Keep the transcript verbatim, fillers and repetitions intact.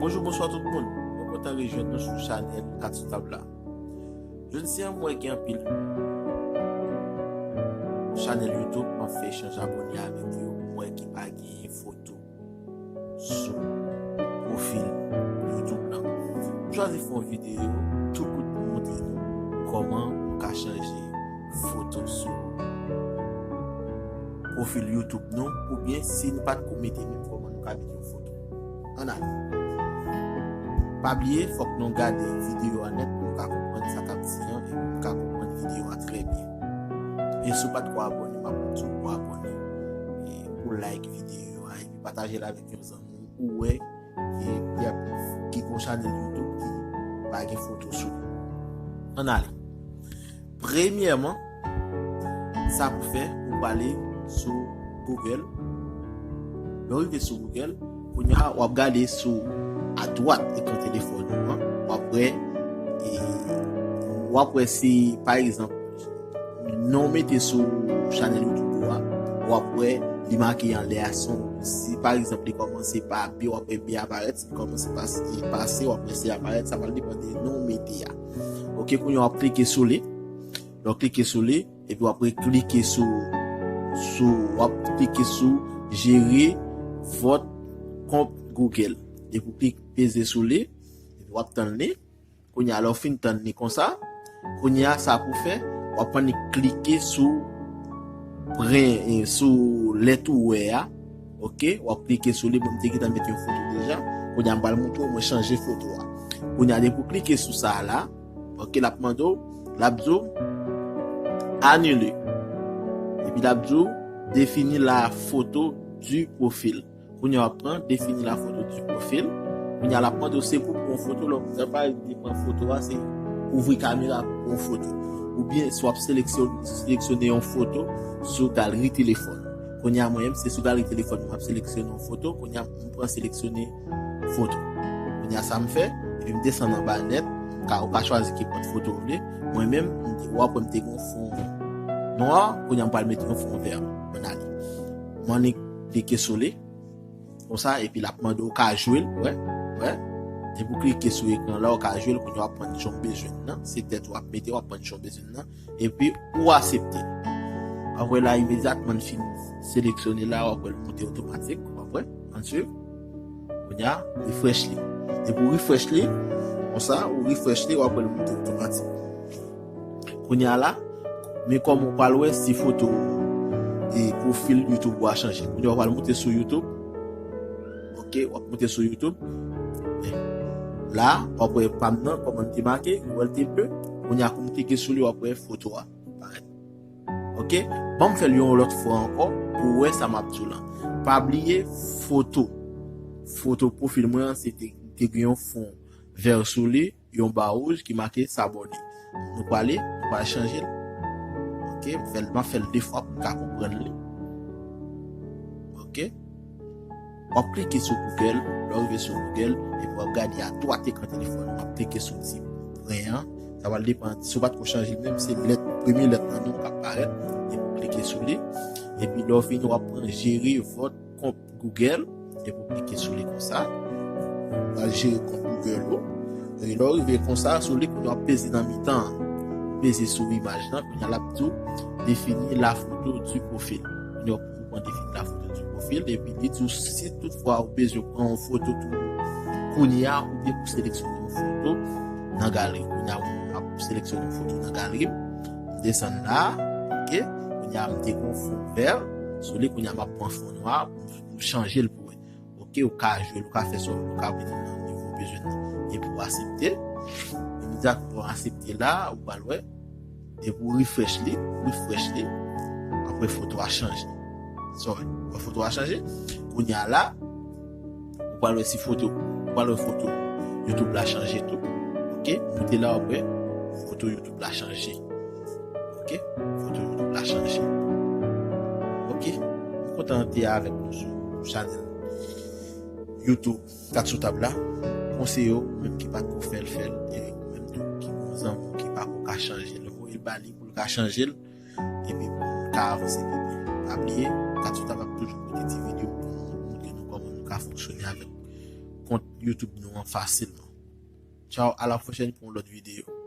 Bonjou, bonswa tout moun. Mwen kontan rejwenn nou sou chanèl Kat sou tab la. Jodi a, mwen gen anpil chanèl YouTube, mwen fè echanj abòne avèk yo, mwen ki pa gen foto sou pwofil YouTube lan. Mwen chwazi fè yon videyo tou kout pou montre nou kòman nou ka chanje foto sou pwofil YouTube nou, oubyen si nou pa t ko mete menm, kòman nou ka mete yon foto. Ann ale. Pa bliye, fòk nou gade videyo a nèt pou nou ka konprann sa k ap di an, epi pou nou ka konprann videyo a trè byen. E si w pa t ko abòne, m ap di w pou abòne. E pou like videyo a, epi pataje l avèk yon zanmi ou wè ki, ki ap, ki gon chanèl YouTube ki pa gen foto sou li. Ann ale. Premyèman, sa pou fè, ou prale sou Google. Lè w rive sou Google, kounye a, w ap gade sou adwat ekran telefòn ou an, w ap wè, e, w ap wè si, pa egzanp, non w mete sou chanèl YouTube ou a, w ap wè li make anlè a, si, pa egzanp, li kòmanse pa B, w ap wè B aparèt, si li kòmanse pa, pa C, w ap wè C aparèt, sa pral depann de non w mete a. Ok, kounye a w ap klike sou li. Lè w klike sou li, epi w ap reklike sou, sou, w ap klike sou jere vòt kont Google. Epi w klik peze sou li, epi w ap tann li. Kounye a, lè w fin tann li konsa, kounye a, sa pou fè, w ap annik klike sou pren, eh, sou lèt ou wè a. Ok, w ap klike sou li, bon, m te gentan met yon foto deja. Kounye a, m pral montre w mwen chanje foto a. Kounye a, depi w klike sou sa a la, ok, l ap mande w, l ap di w, anile. Epi l ap di w, définis la photo du profil. Kounye a, w ap pran définis la photo du profil. Kounye a, l ap mande w se pou pran foto, lè w pa evite pran foto a, se ouvri kamera pou pran foto. Oubyen, si w ap seleksyon-, seleksyone yon foto sou galri telefòn. Kounye a, mwen menm, se sou galri telefòn mwen ap seleksyone yon foto. Kounye a, m pran seleksyone foto. Kounye a, sa m fè, epi m desann anba nèt, m ka, ou ka chwazi ki pòt foto w vle. Mwen menm, m te, w ap wè m te gen yon fon nwa, kounye a, m pral mete yon fon vè. Ann ale. M annik klike sou li. Konsa, epi l ap mande w ka jwe l, wè, wè. Depi w klike sou ekran la, w ka jwe l, kounye a w ap pran jan w bezwen l nan. Se tèt ou ap mete, w ap pran jan w bezwen l nan. Epi ou aksepte. Apre la, imedyatman l fin seleksyone la, w ap wè l moute otomatik, w ap wè, ann swiv. Kounye a, refresh li. Depi w refresh li, konsa, ou refresh li, w ap wè l moute otomatik. Kounye a la, men kòman w pral wè si foto e pwofil YouTube ou a chanje. Kounye a w pral moute sou YouTube. Ok, w ap moute sou YouTube. La, w ap wè pa m nan, kòman l te make, ou wè l te ble. Kounye a, kou m klike sou li, w ap wè foto a parèt. Ok, ban m fè l yon lòt fwa ankò pou w wè sa m ap di w lan. Pa bliye foto. Foto pwofil mwen an, se te, te gen yon fon vè sou li, yon ba wouj ki make s'abonner. Nou prale, nou pral chanje l. Ok, m fè l, m ap fè l de fwa pou n ka konprann li. Ok. W ap klike sou Google, lè w rive sou Google, epi w ap gade adwat ekran telefòn ou, w ap klike sou ti pwen an. Sa pral depann, si w pa t ko chanje l menm, se lèt, premye lèt nan non w k ap parèt, epi w klike sou li. Epi lè w fini, w ap pran jere vòt kont Google, epi w klike sou li konsa. W al jere kont Google ou. E lè w rive konsa, sou li, kounye a w ap peze nan mitan an. Peze sou imaj lan, kounye a l ap di w définis la photo du profil. Kounye a w pran définis la photo du profil, epi li di w si toutfwa ou bezwen pran yon foto tou kounye a, oubyen pou seleksyone yon foto nan galri. Kounye a, m ap seleksyone yon foto nan galri m. M desann la, ok. Kounye a, m te gen yon fon vè sou li, kounye a, m ap pran fon nwa pou, pou chanje l pou wè. Ok, ou ka jwe l, ou ka fè sa, ou ka mete l nan nivo w bezwen nan. Epi ou aksepte. Imedyatman ou aksepte la, ou pral wè. Depi ou refresh li, refresh li. Apre foto a chanje. Sorry, wè foto a chanje. Kounye a la, ou pral wè si foto, ou pral wè foto YouTube la chanje tou. Ok, moute la, w ap wè foto YouTube la chanje. Ok, foto YouTube la chanje. Ok, m kontan te avèk nou sou chanèl YouTube Kat sou tab la. Konseye w, ou menm ki pa t ko fè l, fè l. E ou menm tou ki gon zanmi w ki pa ko ka chanje l, voye l ba li pou l ka chanje l. Epi pou nou ka avanse pi byen. Pa bliye, Kat sou tab ap toujou pote ti videyo pou nou, montre nou kòman nou ka fonksyone avèk kont YouTube nou an fasilman. Tchao, a la pwochèn pou yon lòt videyo.